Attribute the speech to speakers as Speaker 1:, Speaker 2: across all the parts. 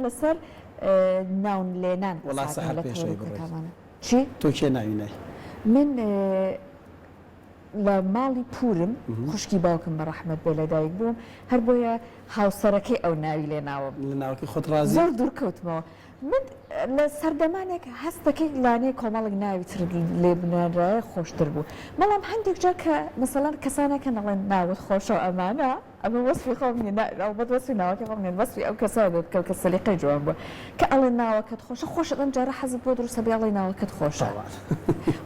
Speaker 1: لەسەر ناون لێنان
Speaker 2: وەڵا
Speaker 1: قساکەین
Speaker 2: سەحەر
Speaker 1: لە
Speaker 2: پێش
Speaker 1: تەوەر
Speaker 2: ئەوەی
Speaker 1: و
Speaker 2: بڕۆیت
Speaker 1: کۆتامانە. چی؟
Speaker 2: تۆ کێ ناوی نای؟
Speaker 1: من لە ماڵی پوورم خوشکی باوکم بە ڕەحمەت بێ لەدایک بووم هەر بۆیە هاوسەرەکەی ئەو ناوی لێ ناوم.
Speaker 2: لە ناوەکەی خۆت ڕازیت؟
Speaker 1: زۆر دوور کەوتمەوە. من لە سەردەمانێک هەست دەکەی لانەیە کۆمەڵێک ناوی ترت لێ بنرایە خۆشتر بوو بەڵام هەندێک جار کە مەسەلەن کەسانێک هەن ئەڵێن ناوت خۆشە و ئەمانە ئەمە وەسفی خۆم نیە نا ئەڵبەت وەسفی ناوەکەی خۆم نیە وەسفی ئەو کەسە بێت کە کە سەلیقەی جوان بووە کە ئەڵێن ناوەکەت خۆشە خۆشت ئەم جارە حەزت بۆ دروستە بێ ئەڵێی ناوەکەت خۆشە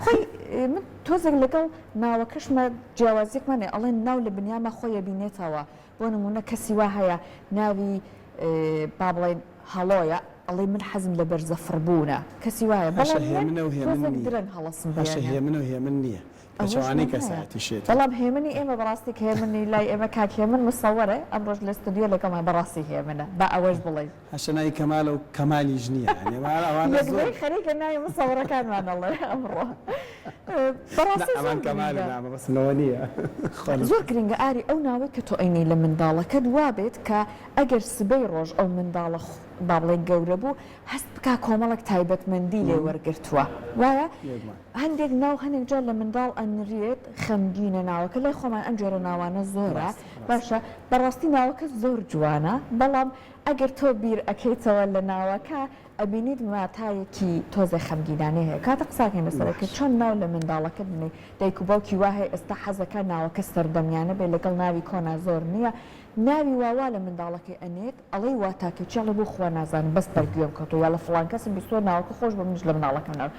Speaker 1: خۆی من تۆزێک لەگەڵ ناوەکەشمە جیاوازیەکمان هەیە ئەڵێن ناو لە بنیاما خۆی ئەبینێتەوە بۆ نموونە کەسی وا هەیە ناوی با بڵێین هەڵۆیە ئەڵێ من حەزم لە بەرزەفڕبوونە کەسی وایە
Speaker 2: هەشە
Speaker 1: بەڵام من
Speaker 2: هێمنە و هێمن
Speaker 1: تۆزێک
Speaker 2: نییە.
Speaker 1: درەنگ هەڵەسم
Speaker 2: هەشە
Speaker 1: بەیانیان.
Speaker 2: هێمنە و هێمن نییە.
Speaker 1: ئەوەشمان
Speaker 2: پێچەوانەی
Speaker 1: هەیە
Speaker 2: کەسایەتیشێتی.
Speaker 1: بەڵام هێمنی ئێمە بەڕاستی کە هێمنی لای ئێمە کاک هێمن مسەوەرە ئەمڕۆش لە ستۆدیۆ لەگەڵمان بەڕاستی هێمنە با ئەوەش بڵێین.
Speaker 2: هەشە ناوی کەمالە و کەمالیش نییە یانی ئەوانە ئەوانە
Speaker 1: یەک
Speaker 2: زۆر.
Speaker 1: بەی خەریکە ناوی مسەوەرەکانمان ئەڵێ ئەمڕۆ.
Speaker 2: نا
Speaker 1: بەڕاستی
Speaker 2: ئەمان
Speaker 1: زۆر
Speaker 2: کەمالن
Speaker 1: گرنگە.
Speaker 2: نا مەبەستم لەوە نییە خۆ.
Speaker 1: زۆر گرنگە ئاری ئەو ناوەی کە تۆ ئەینێی لە منداڵەکەت وابێت کە ئەگەر سبەی ڕۆژ ئەو منداڵە با بڵێین گەورە بوو هەست بکا کۆمەڵێک تایبەتمەندی لێ وەرگرتووە وایە؟ هەندێک ناو هەنێک جار لە منداڵ ئەنرێت خەمگینە ناوەکە لای خۆمان ئەم جۆرە ناوانە زۆرە باشە بەڕاستی ناوەکە زۆر جوانە بەڵام ئەگەر تۆ بیر ئەکەیتەوە لە ناوەکە ئەبینیت واتایەکی تۆزێ خەمگینانەی هەیە کاتە قساکەین لەسەر کە چۆن ناو لە منداڵەکەت بنێی دایک و باوکی وا هەیە ئێستا حەزەکا ناوەکە سەردەمیانە بێ لەگەڵ ناوی کۆنا زۆر نییە ناوی وا وا لە منداڵەکەی ئەنێت ئەڵێی واتاکەی چیە ئەڵێ بۆ خوا نازانم بەس بەر گوێم کەوتوە یا لە فڵان کەسم بیستوە ناوەکە خۆش بوە منیش لە مناڵەکەم ناوم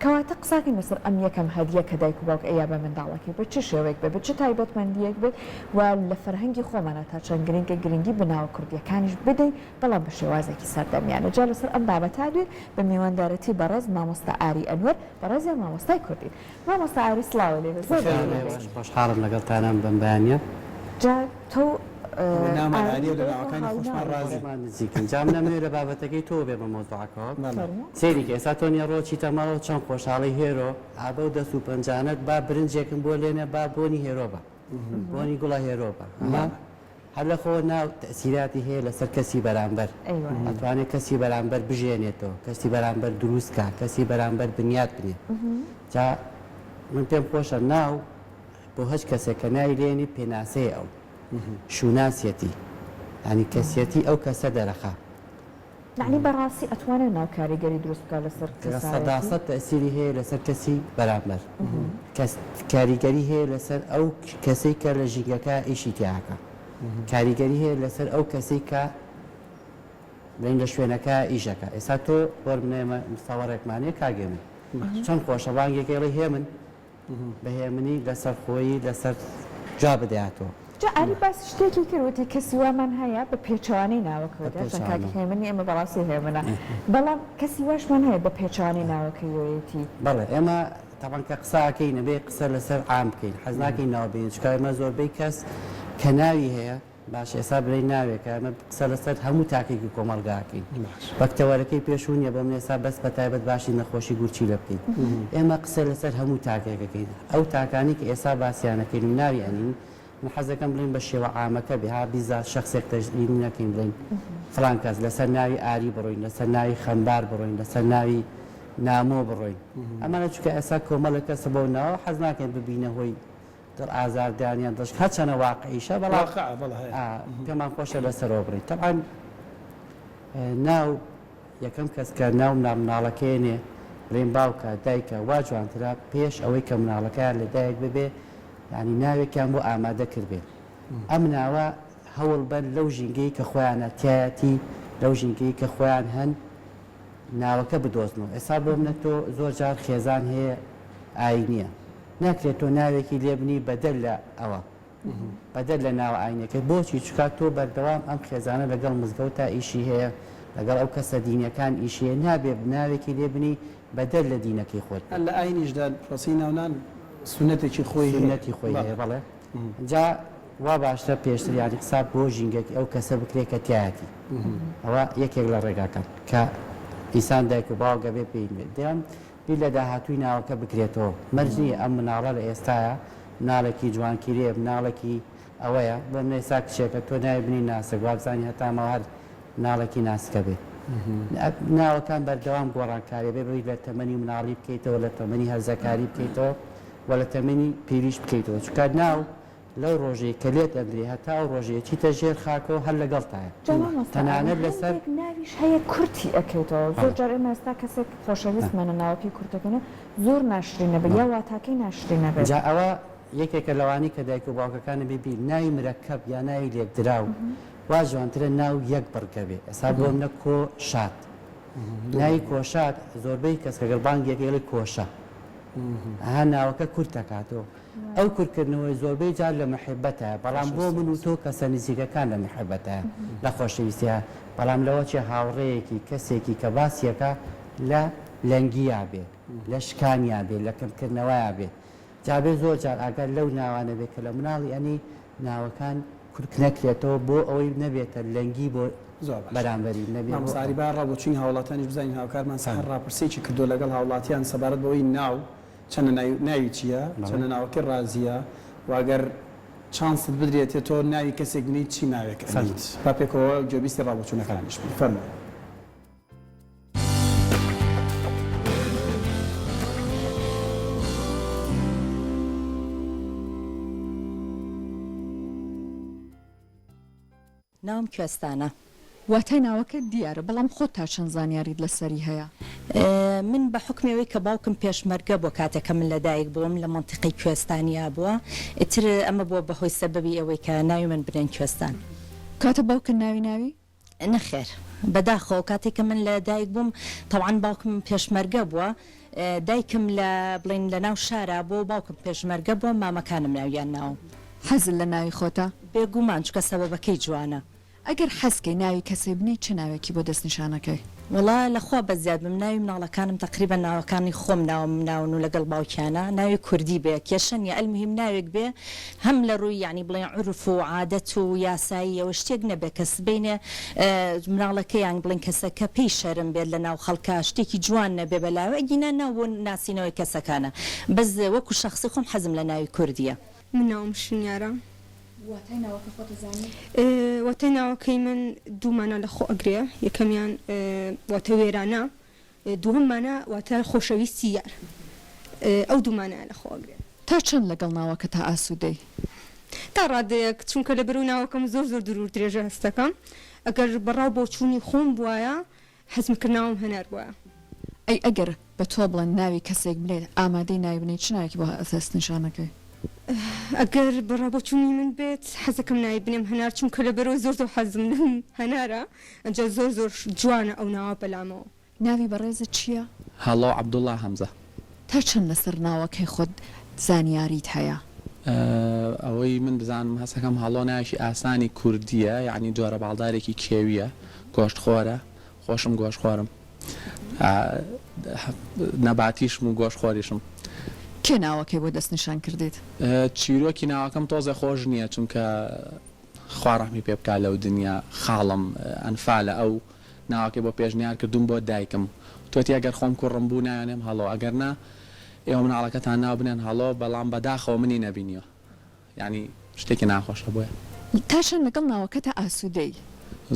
Speaker 1: کەواتە قساکەین لەسەر ئەم یەکەم هەدیە کە دایک و باوک ئەیا بە منداڵەکەی بە چ شێوەیەک بێت بە چ تایبەتمەندیەک بێت و لە فەرهەنگی خۆمانا تا چەند گرنگە گرنگی بە ناوە کوردیەکانیش بدەین بەڵام بە شێوازێکی سەردەمیانە جا لەسەر ئەم بابەتە دوێن بە میواندارەتی بەڕێز مامۆستا ئاری ئەنوەر بەڕێزیان مامۆستای کوردین مامۆستا ئاری سڵاوە لێ بێ زۆر
Speaker 3: بەخێر
Speaker 1: بەخێر
Speaker 3: بێن،
Speaker 1: بێی.
Speaker 3: خۆشحاڵم لەگەڵتانام بەم بەیانیە.
Speaker 1: جا تۆ
Speaker 2: ئەوە ناومان
Speaker 1: ئاری
Speaker 2: ئاریە و لە
Speaker 1: بەیەکەوە
Speaker 2: ناوەکانی خۆشمان
Speaker 1: هاوناوین.
Speaker 2: ڕازین.
Speaker 3: خۆشمان نزیکین. جا من ئەمەوێ لە بابەتەکەی تۆوە بێمە مەوزوعەکەوە.
Speaker 2: بەڵێ.
Speaker 1: فەرموو.
Speaker 3: سەیری کە ئێستا تۆ نیەڕۆ چیتە ماڵەوە چەند خۆشحاڵی هێرۆ ئا بەو دەست و پەنجانەت با برنجێکم بۆ لێنە با بۆنی هێرۆ بە بۆنی گوڵە هێرۆ بە ها هەر لە خۆوە ناو تەئسیراتی هەیە لەسەر کەسی بەرامبەر ئەتوانێ کەسی بەرامبەر بژێنێتەوە کەسی بەرامبەر دروست کا کەسی بەرامبەر بنیات بنێ جا من پێم خۆشە ناو بۆ هەچ کەسێک کە ناوی لێنی پێناسەیە ئەو شوناسیەتی یانی کەسیەتی ئەو کەسە دەرەخا.
Speaker 1: یەعنی بەڕاستی ئەتوانێ ناو کاریگەری دروست بکات لەسەر کەسایەتی؟
Speaker 3: 100% تەئسیری هەیە لەسەر کەسی بەرامبەر کەس کاریگەری هەیە لەسەر ئەو کەسەی کە لە ژینگەکە ئیشی تیا ئەکا کاریگەری هەیە لەسەر ئەو کەسەی کە بڵێین لە شوێنەکە ئیش ئەکا ئێستا تۆ بۆرمنە ئێمە مستەوەڕێکمان هەیە کاک هێمن چەند خۆشە بانگێکەی ئەڵێی هێمن بە هێمنی لەسەرخۆیی لەسەر جواب بدەیاتەوە.
Speaker 1: جا ئاری باسی شتێکی کرد وتی کەسی وامان هەیە بە پێچەوانەی ناوەکەوە
Speaker 3: بە
Speaker 1: دیارە کاک
Speaker 3: پێچەوانە.
Speaker 1: هێمنی ئێمە بەڕاستی هێمنە بەڵام کەسی واشمان هەیە بە پێچەوانەی ناوەکەیەوەیەتی.
Speaker 3: بەڵێ ئێمە تەبعەن کە قسە ئەکەین ئەبێ قسە لەسەر عام بکەین حەز ناکەین ناو بێنین چونکە ئێمە زۆربەی کەس کە ناوی هەیە باشە ئێستا بلێین ناوێکە ئێمە قسە لەسەر هەموو تاکێکی کۆمەڵگا ئەکەین وەک تەوەرەکەی پێشوو نیە بۆ من ئێستا بەس بە تایبەت باشی نەخۆشی گورچیلە بکەین ئێمە قسە لەسەر هەموو تاکێک ئەکەین ئەو تاکانەی کە ئێستا باسیان ئەکەین و ناوی ئەنین من حەزەکەم بڵێین بە شێوە عامەکە بێ ها بیزات شەخسێک تەجدید نەکەین بڵێین فڵان کەس لەسەر ناوی ئاری بڕۆین لەسەر ناوی خەمبار بڕۆین لەسەر ناوی نامۆ بڕۆین ئەمانە چونکە ئێستا کۆمەڵێک کەسە بەو ناوە حەز ناکەین ببینە هۆی دڵ ئازاردان یان دڵشک هەرچەنە واقعیشە بەڵام
Speaker 2: واقعە بەڵێ هەیە.
Speaker 3: ئا پێمان خۆشە لەسەرەوە بڕین تەبعەن ناو یەکەم کەس کە ناو مناڵەکەی نێ بڵێن باوکە دایکە وا جوانترە پێش ئەوەی کە مناڵەکەیان لەدایک ببێ یانی ناوێکیان بۆ ئامادە کردبێ ئەم ناوە هەوڵ بەن لەو ژینگەی کە خۆیانە تیایەتی لەو ژینگەی کە خۆیان هەن ناوەکە بدۆزنەوە ئێستا بۆ منە تۆ زۆر جار خێزان هەیە ئاینیە ناکرێت تۆ ناوێکی لێبنی بەدەر لە ئەوە بەدەر لە ناوە ئاینەکەی بۆچی چونکە تۆ بەردەوام ئەم خێزانە لەگەڵ مزگەوتا ئیشی هەیە لەگەڵ ئەو کەسە دینیەکان ئیشی هەیە نابێ ناوێکی لێبنی بەدەر لە دینەکەی خۆت بێت.
Speaker 2: هەر لە ئاینیشدا پرۆسەی ناونان سوننەتێکی خۆی هەیە.
Speaker 3: سوننەتی خۆی هەیە بەڵێ جا وا باشترە پێشتر یانی حساب بۆ ژینگەکی ئەو کەسە بکرێت کە تیایەتی ئەوە یەکێک لە ڕێگاکان کە ئینسان دایک و باوک ئەبێ پێی بێت دەیان بیر لە داهاتووی ناوەکە بکرێتەوە، مەرج نییە ئەم مناڵە لە ئێستایا مناڵێکی جوانکیرەیە، مناڵێکی ئەوەیە، بۆ من ئێستا کچێکە تۆ ناوی بنێی ناسک، وابزانی هەتا ماوە هەر مناڵێکی ناسکە بێ. ناوەکان بەردەوام گۆڕانکاری بێ بیر لە تەمەنی مناڵی بکەیتەوە لە تەمەنی هەرزەکاری بکەیتەوە و لە تەمەنی پیریش بکەیتەوە چونکە ناو لەو ڕۆژەی کە لێت ئەمرێ هەتا ئەو ڕۆژەی ئەچیتە ژێر خاکەوە هەر لەگەڵتایە
Speaker 1: جا مامۆستا
Speaker 3: تەنانەت لەسەر.
Speaker 1: هەندێک ناویش هەیە کورتی ئەکەیتەوە زۆر جار ئێمە ئێستا کەسێک خۆشەویستمانە ناوەکەی کورتەکەن و زۆر ناشرینە بێت یا واتاکەی ناشرینە بێت.
Speaker 3: جا ئەوە یەکێکە لەوانەی کە دایک و باوکەکان ئەبێ بیر ناوی مرەکەب یا ناوی لێکدراو وا جوانترە ناو یەک بڕگە بێ ئێستا بۆ منە کۆ شاد ناوی کۆشاد زۆربەی کەس کە گەر بانگی ئەکەی ئەڵێ کۆشە ئەها ناوەکە کورت ئەکاتەوە ئەو کورتکردنەوەی زۆربەی جار لە محبەتایە بەڵام بۆ من و تۆ کەسە نزیکەکان لە محبەتایە لە خۆشەویستیە بەڵام لەوە چێ هاوڕێیەکی کەسێکی کە باسیەکە لە لەنگیا بێ لە شکانیا بێ لە کەمکردنەوەیا بێ جا بێ زۆر جار ئاگات لەو ناوانە بێ کە لە مناڵی ئەنی ناوەکان کورت نەکرێتەوە بۆ ئەوەی نەبێتە لەنگی بۆ
Speaker 2: زۆر باشە
Speaker 3: بەرامبەری نەبێ بۆ
Speaker 2: مامۆستا ئاری با ڕابۆچوونی هاوڵاتیانیش بزانین هاوکارمان سەحەر ڕاپرسیەکی کردووە لەگەڵ هاوڵاتیان سەبارەت بەوەی ناو چەنە ناوی ناوی چیە
Speaker 3: بەڵێ.
Speaker 2: چەنە ناوەکەی ڕازیە وە گەر چانست بدرێتێ تۆ ناوی کەسێک بنێیت چی ناوێک ئەنێیت
Speaker 3: فەرموو.
Speaker 2: با پێکەوە گوێبیستی ڕابۆچوونەکانیش بین فەرموو.
Speaker 4: ناوم کوێستانە.
Speaker 1: واتای ناوەکەت دیارە، بەڵام خۆت تا چەند زانیاریت لەسەری هەیە؟
Speaker 4: من بە حوکمی ئەوەی کە باوکم پێشمەرگە بووە کاتێک کە من لە دایک بووم لە مەنتیقەی کوێستانیا بووە، ئیتر ئەمە بووە بە هۆی سەبەبی ئەوەی کە ناوی من بنێن کوێستان.
Speaker 1: کاتە باوکت ناوی ناوی؟
Speaker 4: نەخێر بەداخەوە کاتێک کە من لە دایک بووم تەبعەن باوکم پێشمەرگە بووە دایکم لە بڵێین لە ناو شارا بووە و باوکم پێشمەرگە بووە مامەکانم ناویان ناوم.
Speaker 1: حەزت لە ناوی خۆتە؟
Speaker 4: بێگومان چونکە سەبەبەکەی جوانە.
Speaker 1: ئەگەر حەزکەی ناوی کەسێ بنێی چ ناوێکی بۆ دەستنیشانەکەی؟
Speaker 4: وەڵا لە خوا بەزیاد بم ناوی مناڵەکانم تەقریبەن ناوەکانی خۆم ناوم ناون و لەگەڵ باوکیانە ناوی کوردی بێ کێشە نیە ئەلموهیم ناوێک بێ هەم لە ڕووی یانی بڵێین عورف و عادەت و یاساییەوە شتێک نەبێ کە سبەینێ مناڵەکە یان بڵێین کەسەکە پێی شەرم بێت لە ناو خەڵکا شتێکی جوان نەبێ بەلایەوە ئەگینا ناو بۆ ناسینەوەی کەسەکانە بەس وەکو شەخسی خۆم حەزم لە ناوی کوردیە.
Speaker 5: من ناوم شنیارە.
Speaker 1: واتای ناوەکە خۆت ئەزانی؟
Speaker 5: واتای ناوەکەی من دوو مانا لە خۆ ئەگرێ یەکەمیان واتە وێرانە دووەم مانا واتە خۆشەویستی یار ئەو دوو مانایە لە خۆ ئەگرێ.
Speaker 1: تا چەند لەگەڵ ناوەکەتا ئاسوودەی؟
Speaker 5: تا ڕادەیەک چونکە لەبەرئەوەی ناوەکەم زۆر زۆر دوور و درێژە هەستەکەم ئەگەر بە ڕاو بۆچوونی خۆم بوایە حەزم کرد ناوم هەنار بوایە.
Speaker 1: ئەی ئەگەر بە تۆ بڵێن ناوی کەسێک بنێیت ئامادەی ناوی بنێی چ ناوێکی بۆ دەستنیشانەکەی؟
Speaker 5: ئەگەر بە ڕا بۆچوونی من بێت حەزەکەم ناوی بنێم هەنار چونکە لەبەرئەوەی زۆر زۆر حەزم لە هەنارە ئەنجا زۆر زۆر جوانە ئەو ناوە بەلامەوە.
Speaker 1: ناوی بەڕێزت چییە؟
Speaker 6: هەڵۆ عەبدوڵا هەمزە.
Speaker 1: تا چەند لەسەر ناوەکەی خۆت زانیاریت هەیە؟
Speaker 6: ئەوەی من بزانم هەستەکەم هەڵۆ ناوێکی ئاسانی کوردییە یانی جۆرە باڵدارێکی کێوییە گۆشتخۆرە خۆشم گۆشتخۆرم نەباتیشم و گۆشتخۆریشم.
Speaker 1: کێ ناوەکەی بۆ دەستنیشان کردیت؟
Speaker 6: چیرۆکی ناوەکەم تۆزێ خۆش نییە چونکە خوا ڕەحمی پێ بکا لەو دنیا خاڵم ئەنفالە ئەو ناوەکەی بۆ پێشنیار کردووم بۆ دایکم وتوەتی ئەگەر خۆم کوڕم بوو ناوێنێم هەڵۆ ئەگەر نا ئێوە مناڵەکەتان ناو بنێن هەڵۆ بەڵام بەداخەوە منی نەبینیوە یانی شتێکی ناخۆشە بۆیە.
Speaker 1: تا چەند لەگەڵ ناوەکەتا ئاسوودەی؟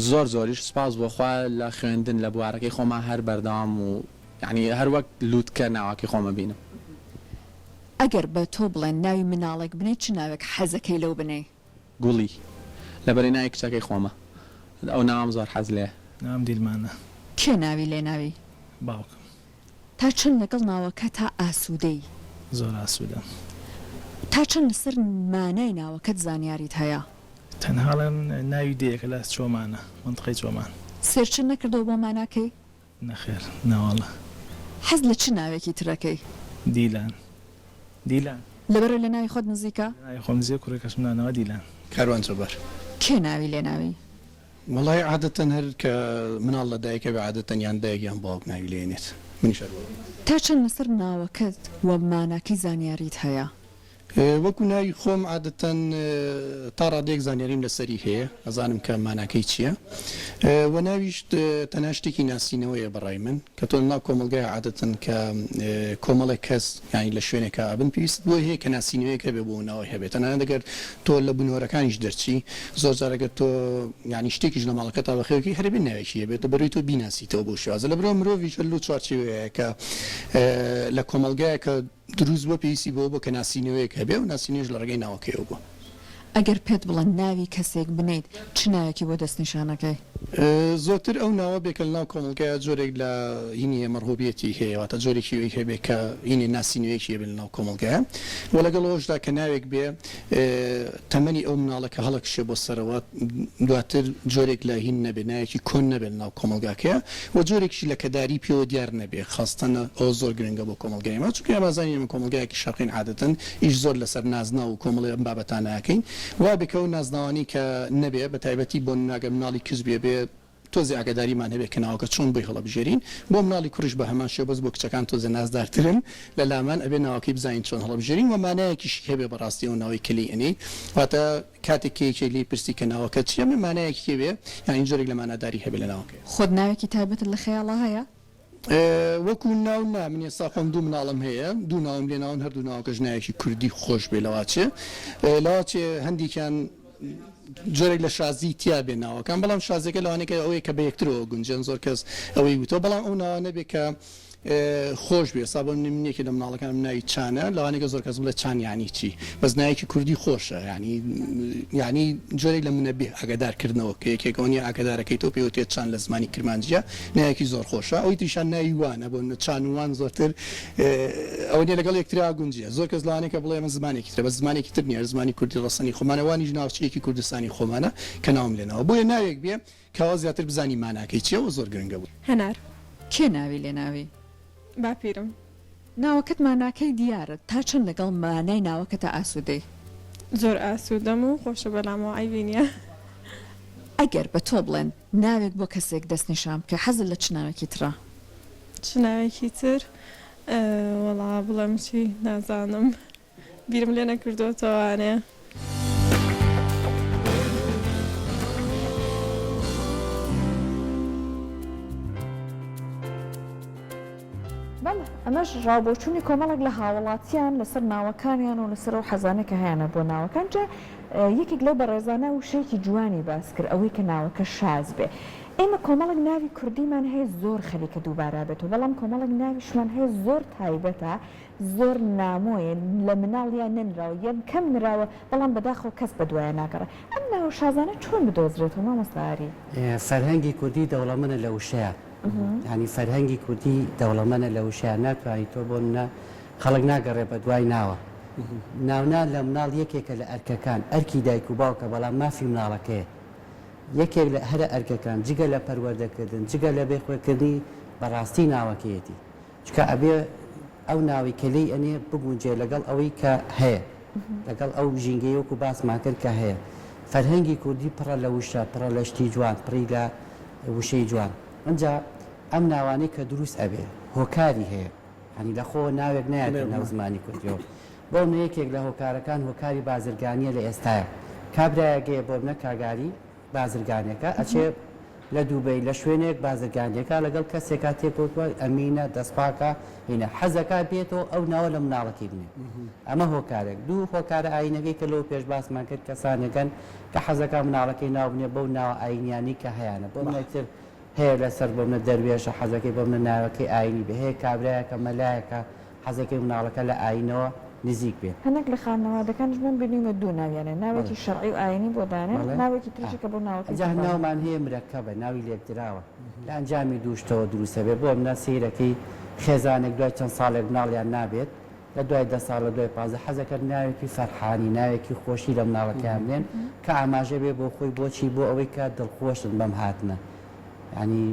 Speaker 6: زۆر زۆریش سوپاس بۆ خوا لە خوێندن لە بوارەکەی خۆما هەر بەردەوام و یانی هەر وەک لوتکە ناوەکەی خۆم ئەبینم.
Speaker 1: ئەگەر بە تۆ بڵێن ناوی مناڵێک بنێی چ ناوێک حەزەکەی لەو بنێی؟
Speaker 6: گوڵی. لەبەرەی ناوی کچەکەی خۆمە. ئەو ناوەم زۆر حەز لێیە.
Speaker 7: ناوم دیلمانە.
Speaker 1: کێ ناوی لێ ناوی؟
Speaker 7: باوکم.
Speaker 1: تا چەند لەگەڵ ناوەکەتا ئاسوودەی؟
Speaker 7: زۆر ئاسوودەم.
Speaker 1: تا چەند لەسەر مانای ناوەکەت زانیاریت هەیە؟
Speaker 7: تەنها ئەڵێن ناوی دێیەکە لە چۆمانە، مەنتقەی چۆمان.
Speaker 1: سێرچت نەکردەوە بۆ ماناکەی؟
Speaker 7: نەخێر نەواڵا.
Speaker 1: حەز لە چ ناوێکی ترەکەی؟
Speaker 7: دیلان دیلان.
Speaker 1: لەبەرئ لە ناوی خۆت نزیکە؟
Speaker 7: لە ناوی خۆم نزیکە کوڕێکەشم نانەوە دیلان.
Speaker 8: کاروان جەبار.
Speaker 1: کێ ناوی لێ ناوی؟
Speaker 8: وەڵایی عادەتەن هەر کە مناڵ لە دایک ئەبێ عادەتەن یان دایک یان باوک ناوی لێ ئەنێت منیش هەر وەک.
Speaker 1: تا چەند لەسەر ناوەکەت و ماناکەی زانیاریت هەیە؟
Speaker 8: وەکو ناوی خۆم عادەتەن تا ڕادەیەک زانیاریم لەسەری هەیە ئەزانم کە ماناکەی چییە وە ناویش تەنها شتێکی ناسینەوەیە بەڕای من کە تۆ لەناو کۆمەڵگای عادەتەن کە کۆمەڵێک کەس یانی لە شوێنێکا ئەبن پێویستت بۆی هەیە کە ناسینەوەیەک هەبێ بۆ ناوەی هەبێ تەنانەت ئەگەر تۆ لە بنۆرەکانیش دەرچی زۆر جار ئەگەر تۆ یانی شتێکیش لە ماڵەکەتا بەخێوکەی هەر ئەبێ ناوێکی هەبێت لەبەرئەوەی تۆ بیناسیتەوە بەو شێوازە لەبەرئەوە مرۆڤیش هەر لەو چوارچێوەیە کە لە کۆمەڵگایەکە دروست بووە پێویستی بەوە بووە کە ناسینەوەیەک هەبێ و ناسینەوەیش لە ڕێگەی ناوەکەیەوە بووە.
Speaker 1: ئەگەر پێت بڵێن ناوی کەسێک بنێیت چ ناوێکی بۆ دەستنیشان ئەکەی؟
Speaker 8: زۆرتر ئەو ناوە بێ کە لەناو کۆمەڵگایا جۆرێک لە هینی هەیە مەڕغوبیەتی هەیە واتە جۆرێکی ئەوی هەبێ کە هینی ناسینەوەیەکی هەبێ لەناو کۆمەڵگایا و لەگەڵ ئەوەشدا کە ناوێک بێ تەمەنی ئەو مناڵە کە هەڵەکشێ بۆ سەرەوە دواتر جۆرێک لە هین نەبێ ناوێکی کۆن نەبێ لەناو کۆمەڵگاکەیا و جۆرێکیش لەکەداری پێوە دیار نەبێ خاستەن ئەوە زۆر گرنگە بۆ کۆمەڵگای ئێمە چونکە ئێمە ئەزانین ئێمە کۆمەڵگایەکی شەرقین عادەتەن ئیش زۆر لەسەر نازناو و کۆمەڵی ئەم بابەتانە ئەکەین وابێ کە ئەو نازناوانەی کە نەبێ بە تایبەتی بۆ نمونە ئەگەر مناڵی کچ بێ بێ تۆزێ ئاگاداریمان هەبێ کە ناوەکە چۆن بۆی هەڵەبژێرین بۆ مناڵی کوڕیش بە هەمان شێوە بەس بۆ کچەکان تۆزێ نازدارترن لە لامان ئەبێ ناوەکەی بزانین چۆن هەڵەبژێرین وە مانایەکیشی هەبێ بەڕاستی ئەو ناوەی کە لێی ئەنێی واتە کاتێک کە یەکێک لێی پرسی کە ناوەکەت چیە ئەبێ مانایەکی هەبێ یانی جۆرێک لە ماناداری هەبێ لە ناوەکەیا.
Speaker 1: خۆت ناوێکی تایبەتت لە خەیاڵا هەیە؟
Speaker 8: وەکو ناو نا من ئێستا خۆم دوو مناڵم هەیە دوو ناوم لێ ناون هەردوو ناوەکەش ناوێکی کوردی خۆش بێ لەواچێ لەواچێ هەندێکیان جۆرێک لە شازی تیا بێ ناوەکان بەڵام شازەکە لەوانەیە کە ئەوەیە کە بە یەکترەوە گونجێن زۆر کەس ئەوەی وتەوە بەڵام ئەو ناوانە بێ کە خۆش بێ سا بۆ من یەکێ لە مناڵەکانم ناوی چانە لەوانەیە کە زۆر کەس بڵێ چان یانی چی بەس ناوێکی کوردی خۆشە یانی یانی جۆرێک لە منەبیه ئاگادار کردنەوە کە یەکێک ئەوە نیە ئاگادارەکەیتەوە پێی وتێ چان لە زمانی کرمانجیە ناوێکی زۆر خۆشە ئەوی تریشان ناوی وانە بۆ نمونە چان و وان زۆرتر ئەوە نیە لەگەڵ یەکترا گونجێ زۆر کەس لەوانەیە کە بڵێ ئەمە زمانێکی ترە بەس زمانێکی تر نیە هەر زمانی کوردی ڕەسەنی خۆمانە وانیش ناوچەیەکی کوردستانی خۆمانە کە ناوم لێ ناوە بۆیە ناوێک بێ کاوە زیاتر بزانی ماناکەی چیە وە زۆر گرنگە بۆ.
Speaker 9: هەنار.
Speaker 1: کێ ناوی لێ ناوی؟
Speaker 9: باپیرم.
Speaker 1: ناوەکەت ماناکەی دیارە تا چەند لەگەڵ مانای ناوەکەتا ئاسوودەی؟
Speaker 9: زۆر ئاسوودەم و خۆشە بەلامەوە عەیبی نیە.
Speaker 1: ئەگەر بە تۆ بڵێن ناوێک بۆ کەسێک دەستنیشان بکە حەزت لە چ ناوێکی ترە؟
Speaker 9: چ ناوێکی تر؟ وەڵا بڵێم چی نازانم. بیرم لێ نەکردۆتەوانێ.
Speaker 1: بەڵێ ئەمەش ڕاوبۆچوونی کۆمەڵێک لە هاوڵاتیان لەسەر ناوەکانیان و لەسەر ئەو حەزانەی کە هەیانە بۆ ناوەکان جا یەکێک لەو بەڕێزانە وشەیەکی جوانی باس کرد ئەوەی کە ناوەکە شاز بێ ئێمە کۆمەڵێک ناوی کوردیمان هەیە زۆر خەریکە دووبارە بێتەوە بەڵام کۆمەڵێک ناویشمان هەیە زۆر تایبەتە زۆر نامۆیە لە مناڵیا نەنراوە یان کەم نراوە بەڵام بەداخەوە کەس بەدوایا ناگەڕێ ئەم ناوە شازانە چۆن بدۆزرێتەوە مامۆستا ئاری؟
Speaker 3: فەرهەنگی کوردی دەوڵەمەنە لە وشەیان یانی فەرهەنگی کوردی دەوڵەمەنە لە وشەیان ناتوانی تۆ بۆ نمونە خەڵک ناگەڕێ بە دوای ناوە ناونان لە مناڵ یەکێکە لە ئەرکەکان ئەرکی دایک و باوکە بەڵام مافی مناڵەکەیە یەکێک لە هەرە ئەرکەکان جگە لە پەروەردەکردن جگە لە بێخوێکردنی بەڕاستی ناوەکەیەتی چونکە ئەبێ ئەو ناوەی کە لێی ئەنێ بگونجێ لەگەڵ ئەوەی کە هەیە لەگەڵ ئەو ژینگەی وەکو باسمان کرد کە هەیە فەرهەنگی کوردی پڕە لە وشە پڕە لە شتی جوان پڕی لە وشەی جوان ئەجا ئەم ناوانەی کە دروست ئەبێ هۆکاری هەیە هەنی لە خۆوە ناوێک نایەتە ناو زمانی کوردیەوە بۆ منە یەکێک لە هۆکارەکان هۆکاری بازرگانیە لە ئێستایا کابرایەگەیە بۆ منە کاگاری بازرگانێکە ئەچێ لە دوبەی لە شوێنێک بازرگانیەکا لەگەڵ کەسێکا تێکەوتوە ئەمینە دەستپاکە هینە حەزەکا بێتەوە ئەو ناوە لە مناڵەکەی بنێ ئەمە هۆکارێک دوو هۆکارە ئاینەکەی کە لەوە پێش باسمان کرد کەسانێکن کە حەزەکا مناڵەکەی ناو بنێ بەو ناوە ئاینیانەی کە هەیانە بۆ منێتر هەیە لەسەر بۆ منە دەروێشە حەزەکەی بۆ منە ناوەکەی ئاینی بێ هەیە کابرایەکە مەلایەکە حەزەکەی مناڵەکە لە ئایینەوە نزیک بێ.
Speaker 1: هەنێک لە خانەوادەکانیش من بینیومە دوو ناویان هەیە، ناوێکی شەرعی و ئایینی بۆ دانێن، ناوێکی تریشە کە بۆ ناوەکەی
Speaker 3: ئەجا
Speaker 1: تر دانێن.
Speaker 3: ناومان هەیە مرەکەبە، ناوی لێکدراوە، لە ئەنجامی دوو شتەوە دروست ئەبێ، بۆ منە سەیرەکەی خێزانێک دوای چەند ساڵێک مناڵیان نابێت، لە دوای دە ساڵ لە دوای 15 حەزەکەن ناوێکی فەرحانی، ناوێکی خۆشی لە مناڵەکەیان بنێن کە ئاماژە بێ بۆ خۆی، بۆچی؟ بۆ ئەوەی کە دڵخۆشن بەم هاتنە. یانی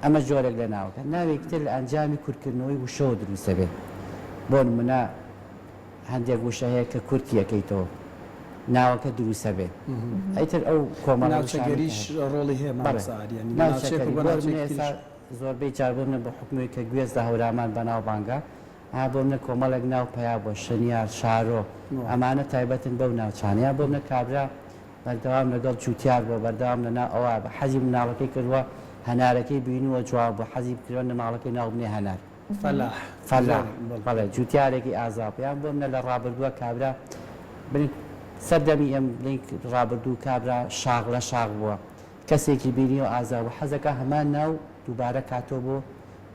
Speaker 3: ئەمە جۆرێک لە ناوەکە. ناوێکی تر لە ئەنجامی کورتکردنەوەی وشەوە دروست دەبێت. بۆ نموونە هەندێک وشە هەیە کە کورتی ئەکەیتەوە ناوەکە دروست ئەبێت. ئیتر ئەو کۆمەڵە وشانەی کە
Speaker 2: ناوچەگەریش
Speaker 3: هەن.
Speaker 2: ڕۆڵی هەیە
Speaker 3: بەڵێ
Speaker 2: مامۆستا ئاری، یانی ناوچەیەک
Speaker 3: ناوچەگەری.
Speaker 2: بۆ
Speaker 3: بۆ نموونە
Speaker 2: ناوچەیەکی
Speaker 3: ئێستا
Speaker 2: تریش.
Speaker 3: زۆربەی جار بۆ نموونە بە حوکمی ئەوەی کە گوێز لە هەورامان بەناوبانگە. ئا بۆ منە کۆمەڵێک ناو پەیا بووە، شنیار، شارۆ، ئەمانە تایبەتن بەو ناوچانە. یان بۆ منە کابرا بەردەوام لەگەڵ جووتیار بووە، بەردەوام لەناو ئەوا بە حەزی مناڵەکەی کردووە، هەنارەکەی بینیوە جوان بووە، حەزی کردووە مناڵەکەی ناو بنێ هەنار.
Speaker 2: فەلاح.
Speaker 3: فەلاح، بەڵێ، جووتیارێکی ئازا بوو. یان بۆ منە لە ڕابردووە کابرا بڵێین سەردەمی ئێم بڵێین ڕابردوو کابرا شاخ لە شاخ بووە، کەسێکی بینیوە ئازا بوو، حەزەکا هەمان ناو دووبارە کاتەوە بۆ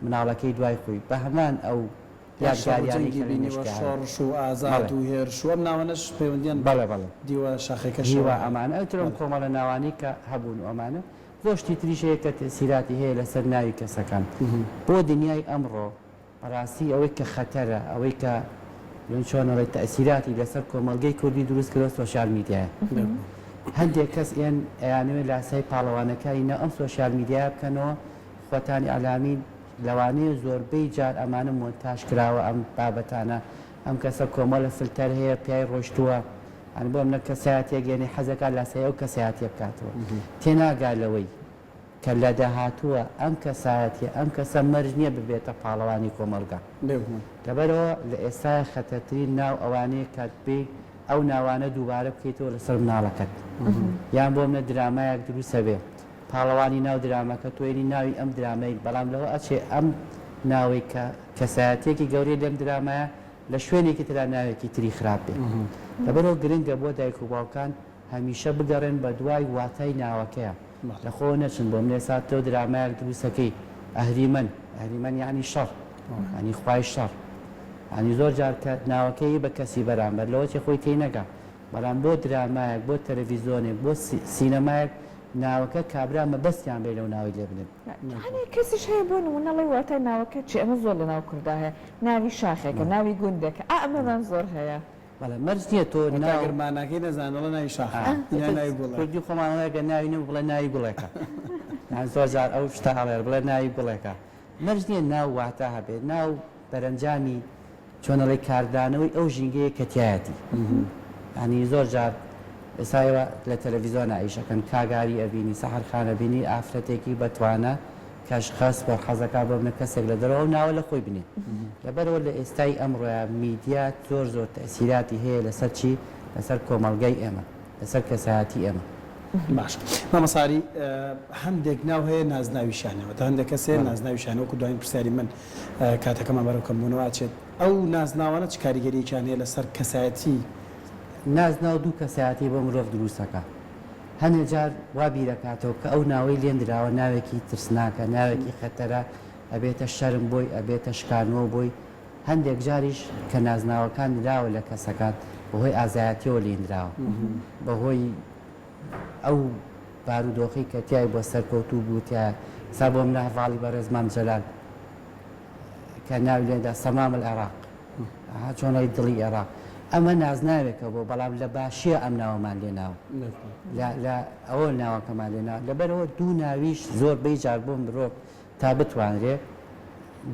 Speaker 3: مناڵەکەی دوای خۆی بە هەمان ئەو
Speaker 2: یا شەڕ و
Speaker 3: یادگاریانەی
Speaker 2: جەنگی
Speaker 3: کە لە
Speaker 2: بینیوە،
Speaker 3: مێشکیا هەیە.
Speaker 2: شۆڕش و ئازاد
Speaker 3: بەڵێ.
Speaker 2: و هێرش و ئەم ناوانەش پەیوەندیان بە
Speaker 3: بەڵێ بەڵێ.
Speaker 2: دیوە شاخەکەشەوە
Speaker 3: هیوا
Speaker 2: هەیە.
Speaker 3: ئەمانە ئەوتر ئەم
Speaker 2: بەڵێ.
Speaker 3: کۆمەڵە ناوانەی کە هەبوون و ئەمانە زۆر شتی تریش هەیە کە تەئسیراتی هەیە لەسەر ناوی کەسەکان. بۆ دنیای ئەمڕۆ بەڕاستی ئەوەی کە خەتەرە، ئەوەی کە بڵێن چۆن ئەڵێ تەئسیراتی لەسەر کۆمەڵگەی کوردی دروست کردوە سۆشیال میدیایە. هەندێک کەس ئێن ئەیانەوێ لاسای پاڵەوانەکانی ناو ئەم سۆشیال میدیایە بکەنەوە، خۆتان ئیعلامین لەوانەیە زۆربەی جار ئەمانە مۆنتاژ کراوە ئەم بابەتانە ئەم کەسە کۆمەڵە فلتەر هەیە پیای ڕۆشتووە یانی بۆ منە کەسایەتیەک یەنی حەزەکات لاسایی ئەو کەسایەتیە بکاتەوە تێناگا لەوەی کە لە داهاتووە ئەم کەسایەتیە ئەم کەسە مەرج نییە ببێتە پاڵەوانی کۆمەڵگا لەبەرئەوە لە ئێستایا خەتەرترین ناو ئەوانەیە کە بێی ئەو ناوانە دووبارە بکەیتەوە لەسەر مناڵەکەت یان بۆ منە درامایەک دروستەبێ پاڵەوانی ناو دراماکە تۆ یەنی ناوی ئەم درامەی بەڵام لەوە ئەچێ ئەم ناوەی کە کەسایەتیەکی گەورەی لەم درامایە لە شوێنێکی ترا ناوێکی تری خراپ بێ لەبەرئەوە گرنگە بۆ دایک و باوکان هەمیشە بگەڕێن بە دوای واتای ناوەکەیا لە خۆوە نەچن بۆ من ئێستا تۆ درامایەک دروستەکەی ئەهریمەن ئەهریمەن یانی شەڕ یانی خوای شەڕ یانی زۆر جار کە ناوەکەی بە کەسی بەرامبەر لەوە چێ خۆی تێی نەگا بەڵام بۆ درامایەک بۆ تەلەڤیزۆنێک بۆ سینەمایەک ناوەکە کابرا مەبەستیان بێ لەو ناوەی لێ بنێن.
Speaker 1: هەنێ کەسیش هەیە بۆ نموونە ئەڵێ واتای ناوەکە چیە ئەمە زۆر لەناو کوردا هەیە ناوی شاخێکە ناوی گوندێکە ئا ئەمەمان زۆر هەیە.
Speaker 3: بەڵێ مەرج نیە تۆ
Speaker 2: واتە
Speaker 3: ناو.
Speaker 2: گەر ماناکەی نەزانن ئەڵێ ناوی شاخە یان ناوی گوڵێکە.
Speaker 3: کوردی خۆمان ئەڵێ گەر ناوی نەبوو بڵێ ناوی گوڵێکە یان زۆر جار ئەو شتە ئەڵێ بڵێ ناوی گوڵێکە مەرج نیە ناو واتا هەبێ ناو بەرەنجامی چۆن ئەڵێی کاردانەوەی ئەو ژینگەیە کە تیایەتی یانی زۆر جار ئێستا ئێوە لە تەلەڤیزۆنا ئیش ئەکەن کاک ئاری ئەبینی سەحەر خان ئەبینی ئافرەتێکی بەتوانا کەشخەس بۆ حەزەکا بۆ بنە کەسێک لە دەرەوە ئەو ناوە لە خۆی بنێ لەبەرئەوە لە ئێستای ئەمڕۆیا میدیا زۆر زۆر تەئسیراتی هەیە لەسەر چی لەسەر کۆمەڵگەی ئێمە لەسەر کەسایەتی ئێمە.
Speaker 2: باشە مامۆستا ئاری هەندێک ناو هەیە نازناویشیان هەیە واتە هەندێک کەس هەیە نازناویشیان هەیە وەکو دوایین پرسیاری من کاتەکەمان بەرەو کەمبوونەوە ئەچێت ئەو نازناوانە چ کاریگەریەکیان هەیە لەسەر کەسایەتی؟
Speaker 3: نازناو دوو کەسایەتی بۆ مرۆڤ دروست ئەکا هەنێ جار وا بیرەکاتەوە کە ئەو ناوەی لێندراوە ناوێکی ترسناکە ناوێکی خەتەرە ئەبێتە شەرم بۆی ئەبێتە شکانەوە بۆی هەندێک جاریش کە نازناوەکان نراوە لە کەسەکان بەهۆی ئازایەتیەوە لێنراوە بەهۆی ئەو بارودۆخەی کە تیای بووە سەرکەوتوو بوو تیایا ئێستا بۆ منە هەڤاڵی بەڕێز مام جەلال کە ناوی لێنرا سەمام العراق ئەها چۆن ئەڵێی دڵی ئێراق ئەمە نازناوێکە بۆ بەڵام لە باشیە ئەم ناوەمان لێ ناوە لە لە ئەوە ناوەکەمان لێ ناوە لەبەرئەوە دوو ناویش زۆر بەی جار بۆ مرۆڤ تا بتوانرێ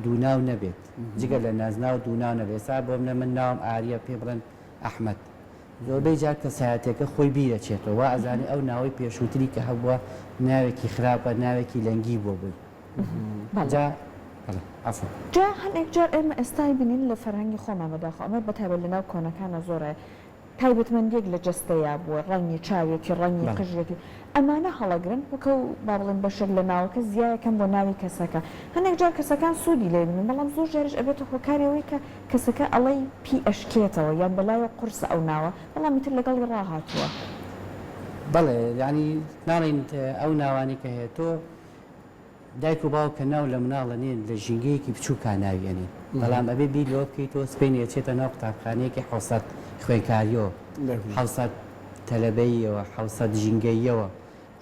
Speaker 3: دوو ناو نەبێت جگە لە نازناو دوو ناو نەبێت ئێستا بۆ منە من ناوم ئاریە پێ بڵێن ئەحمەد زۆربەی جار کەسایەتیەکە خۆی بیرەچێتەوە وا ئەزانێ ئەو ناوەی پێشووتری کە هەبووە ناوێکی خراپە ناوێکی لەنگی بووە بۆی جا بەڵێ عەفوەن.
Speaker 1: جا هەنێک جار ئێمە ئێستا ئەیبینین لە فەرهەنگی خۆمان بەداخەوە ئەمە بەتایبەت لەناو کۆنەکانا زۆر هەیە تایبەتمەندیەک لە جەستەیا بووە ڕەنگی چاویەتی ڕەنگی قژیەتی ئەمانە هەڵەگرن وەک ئەو با بڵێین بەشێک لە ناوەکە زیایەکەن بۆ ناوی کەسەکە هەنێک جار کەسەکان سوودی لێ بینن بەڵام زۆر جاریش ئەبێتە هۆکاری ئەوەی کە کەسەکە ئەڵێی پی ئەشکێتەوە یان بەلایەوە قورسە ئەو ناوە بەڵام ئیتر لەگەڵی ڕاهاتووە.
Speaker 3: بەڵێ یانی ناڵێین ئەو ناوانەی کە هەیە تۆ دایک و باوک کە ناو لە مناڵ ئەنێن لە ژینگەیەکی بچووکا ناوی ئەنێن بەڵام ئەبێ بیر لەوە بکەیتەوە سبەینێ ئەچێتە ناو قوتابخانەیەکی حەوسەد خوێنکاریەوە حەوسەد تەلەبەییەوە حەوسەد ژینگەییەوە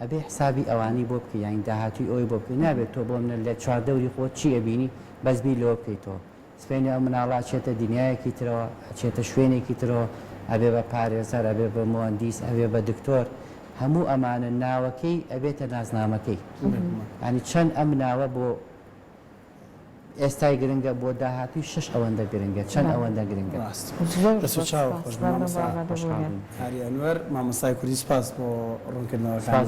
Speaker 3: ئەبێ حسابی ئەوانەی بۆ بکەی یانی داهاتووی ئەوەی بۆ بکەی نابێت تۆ بۆ منە لە چواردەوری خۆت چی ئەبینی بەس بیر لەوە بکەیتەوە سبەینێ ئەو مناڵە ئەچێتە دنیایەکی ترەوە، ئەچێتە شوێنێکی ترەوە، ئەبێ بە پارێزەر، ئەبێ بە موەندیس، ئەبێ بە دکتۆر، هەموو ئەمانە ناوەکەی ئەبێتە نازنامەکەی. یانی چەند ئەم ناوە بۆ ئێستای گرنگە، بۆ داهاتووی شەش ئەوەندە گرنگە، چەند ئەوەندە گرنگە.
Speaker 2: ڕاست.
Speaker 1: زۆر
Speaker 2: دەست و
Speaker 1: زۆر
Speaker 2: چاوت
Speaker 1: سوپاس.
Speaker 2: خۆش بێ
Speaker 1: مەمنون بۆ
Speaker 2: مامۆستا
Speaker 1: ئامادەبوونت.
Speaker 2: ئاری ئەنوەر، مامۆستای کوردی سوپاس بۆ ڕوونکردنەوەکانت.
Speaker 3: سوپاس.